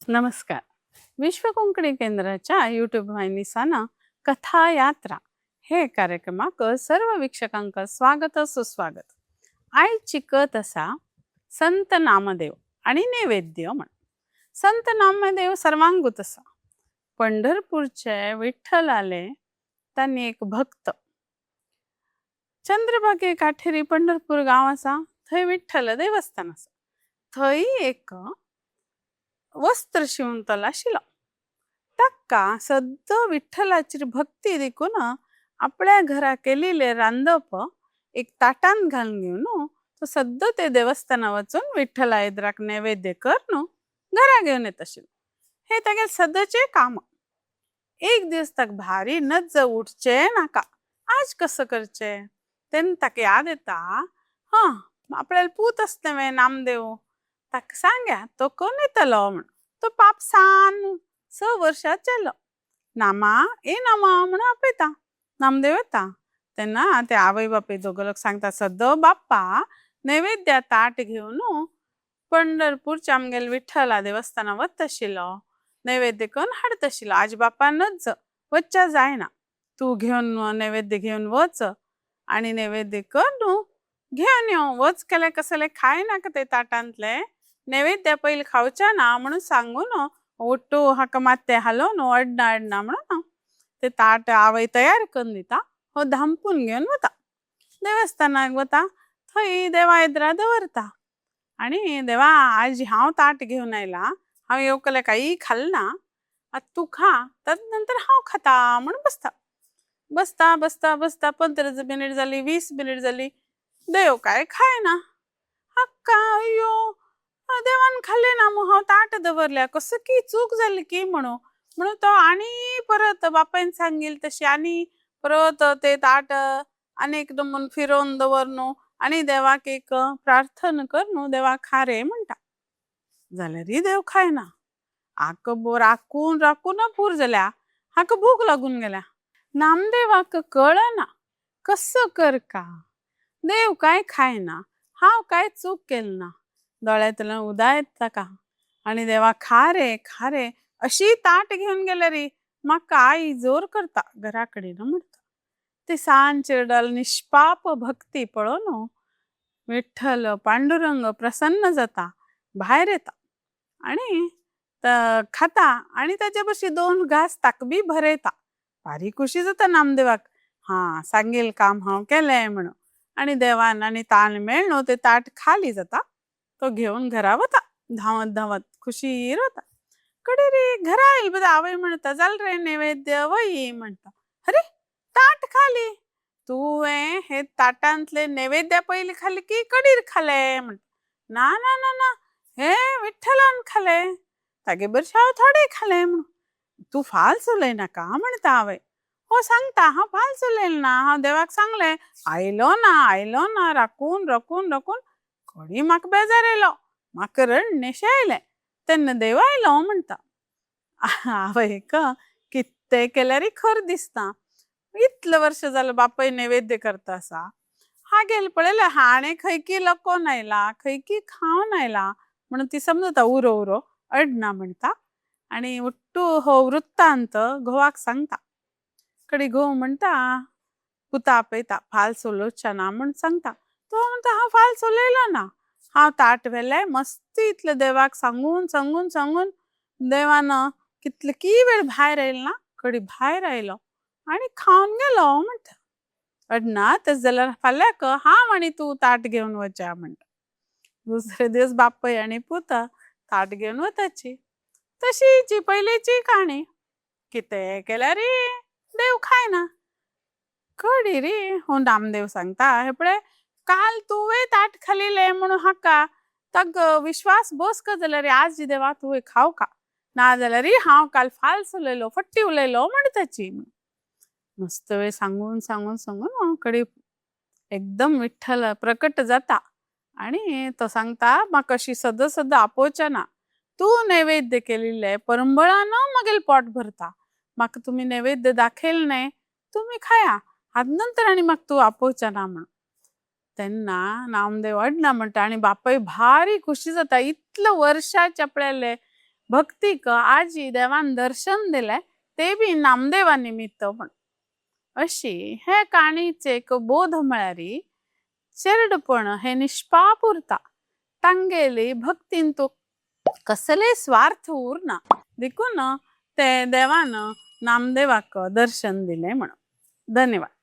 नमस्कार. विश्व कोंकणी केंद्राच्या यूट्यूब वाहिनीसान कथा यात्रा हे कार्यक्रमाक सर्व वीक्षकांक स्वागत सुस्वागत. आयची कथ आसा संत नामदेव आणि नैवेद्य म्हण. संत नामदेव सर्वांगूत आसा. पंढरपूरचे विठ्ठलाले तांणी एक भक्त. चंद्रभागे काठेरी पंढरपूर गांव आसा, थंय विठ्ठल देवस्थान आसा. थंय एक वस्त्र शिंवतलो आशिल्लो. ताका सद्दां विठ्ठलाची भक्ती देखून आपल्या घरा केलेलें रांदप एक ताटांत घालून घेवन तो सद्दां ते देवस्थाना वचून विठ्ठला एदराक नैवेद्य करून घरा घेवन येता आशिल्लो. हें तागेलें सदांचें काम. एक दीस ताका भारी नज्ज उठचें नाका, आज कसं करचें? तेन्ना ताका याद येता, हां आपल्याला पूत आसता न्हय नामदेव, ताका सांग्या तो कोण येतलो म्हण. तो पाप सान 6 वर्सां चेलो. नामा ए नामा म्हणून आपयता. नामदेव येता. तेन्ना ते आवय बापूय दोग लोक सांगता, सद्दां बाप्पा नैवेद्या ताट घेवन पंढरपूरच्या आमगेल्या विठ्ठला देवस्थाना वता आशिल्लो, नैवेद्य करून हाडता आशिल्लो. आज बाप्पा नज वच्च्या जायना, तूं घेवन नैवेद्य घेवन वच आणि नैवेद्य कर न्हू घेवन यो. वच केल्यार कसलें खाय नाका ते ताटांतलें, नैवेद्य पयलीं खावचें ना म्हणून सांगून उट्टू हाका मात्तें हालोवन अडना अडना म्हणून ते ताट आवय तयार करून दिता. हो धांपून घेवन वता देवस्थानाक. वता थंय देवा एदरा दवरता आणि देवा आज हांव ताट घेवन आयला, हांव येवकलें कांय खालें ना, आतां तूं खा, तद नंतर हांव खाता म्हणून बसता. बसता बसता बसता 15 मिनिट जाली, 20 मिनिट जाली, देव काय खायना. हाका अय्यो देवान खालें ना मग हांव ताट दवरल्या, कसं की चूक जाली की म्हणून म्हणून तो आणि परत बापायन सांगील तशी आणि परत ते ताट आनी एकदम फिरोवन दवर न्हू आनी देवाक एक प्रार्थना कर न्हू, देवा खा रे म्हणटा. जाल्यारय देव खायना. हाका राखून राखून पूर जाल्या, हाका भूक लागून गेल्या. नामदेवाक कळना कसो कर का, देव काय खायना, हांव काय चूक केली ना. दोळ्यांतल्यान उदक येता ताका आनी देवा खा रे खा रे अशी ताट घेवन गेल्या रे म्हाका आई जोर करता घरा कडेन म्हणटा. ते सान चेरडाल निष्पाप भक्ती पळोवन विठ्ठल पांडुरंग प्रसन्न जाता, भायर येता आनी खाता आनी ताजे बशी 2 घास ताका बी भरयता. भारी खुशी जाता नामदेवाक, हां सांगील काम हांव केलें म्हणून. आनी देवान आनी तान मेळ्ळो ते ताट खाली जाता. तो घेवन घरा वता धांवत धांवत खुशीर वता. कडे रे घरा आयल बद आवय म्हणटा, जाल रे नैवेद्य वय म्हणटा. अरे ताट खाली, तुवें हे ताटांतले नैवेद्य पयलीं खाले की कडीर खाले म्हणटा. ना ना ना ना, हे विठ्ठलान खाले, तागे बरशे हांव थोडे खाले म्हणून. तूं फाल्स उलयनाका म्हणटा आवय. हो सांगता हांव फाल्स उलयलें ना, हांव देवाक सांगलें आयलो ना आयलो ना, राखून राखून राखून कडी म्हाका बेजार आयलो, म्हाका रडणेशें आयलें, तेन्ना देव आयलो म्हणटा. आवयक कितें केल्यारय खर दिसता. इतलें वर्स जालें बापूय नैवेद्य करता आसा, हागेल पळयलें हाणें खंय की लकोन आयला, खंय की खावन आयला म्हणून ती समजता. उरो उरो अडना म्हणटा आनी उट्टू हो वृत्तांत घोवाक सांगता. कडी घोव म्हणटा पुता आपयता, फाल्स उलोवचें ना म्हूण सांगता. तो म्हणटा हांव फाल्स उलयलो ना, हांव ताट व्हेलें मस्ती इतलें देवाक सांगून सांगून सांगून देवान कितले की वेळ भायर आयल ना, कडी भायर आयलो आनी खावन गेलो म्हणटा. अडना तशें जाल्यार फाल्यांक हांव आनी तूं ताट घेवन वच्या म्हणटा. दुसरे दीस बापूय आनी पूत ताट घेवन वताची. तशीची पयलींची काणी, कितें केल्यार देव खायना. कडी रे हो नामदेव सांगता, हे पळय काल तुवें ताट खालिलें म्हणून हाका ताका विश्वास बस का जाल्यार आज देवा तुवें खाव का, ना जाल्यार हांव काल फाल्स उलयलो फट्टी उलयलो म्हणटाची. मस्त वेळ सांगून सांगून सांगून कडी एकदम विठ्ठल प्रकट जाता आनी तो सांगता म्हाका अशी सदां सदां आपोवचें ना, तूं नैवेद्य केलिल्लें परंबळान म्हगेलें पोट भरता, म्हाका तुमी नैवेद्य दाखयल न्हय तुमी खाया, आतां नंतर आनी म्हाका तूं आपोवचें ना म्हणून. तेन्ना नामदेव अडना म्हणटा आनी बापूय भारी खुशी जाता. इतले वर्सां आपल्याले भक्तीक आजी देवान दर्शन दिलें ते बी नामदेवा निमित्त म्हण. अशी हे काणीचे एक बोध म्हळ्यार चेरडपण हे निष्पाप उरता, तांगेली भक्तीन तो कसले स्वार्थ उरना, देखून ते देवान नामदेवाक दर्शन दिलें म्हणून. धन्यवाद.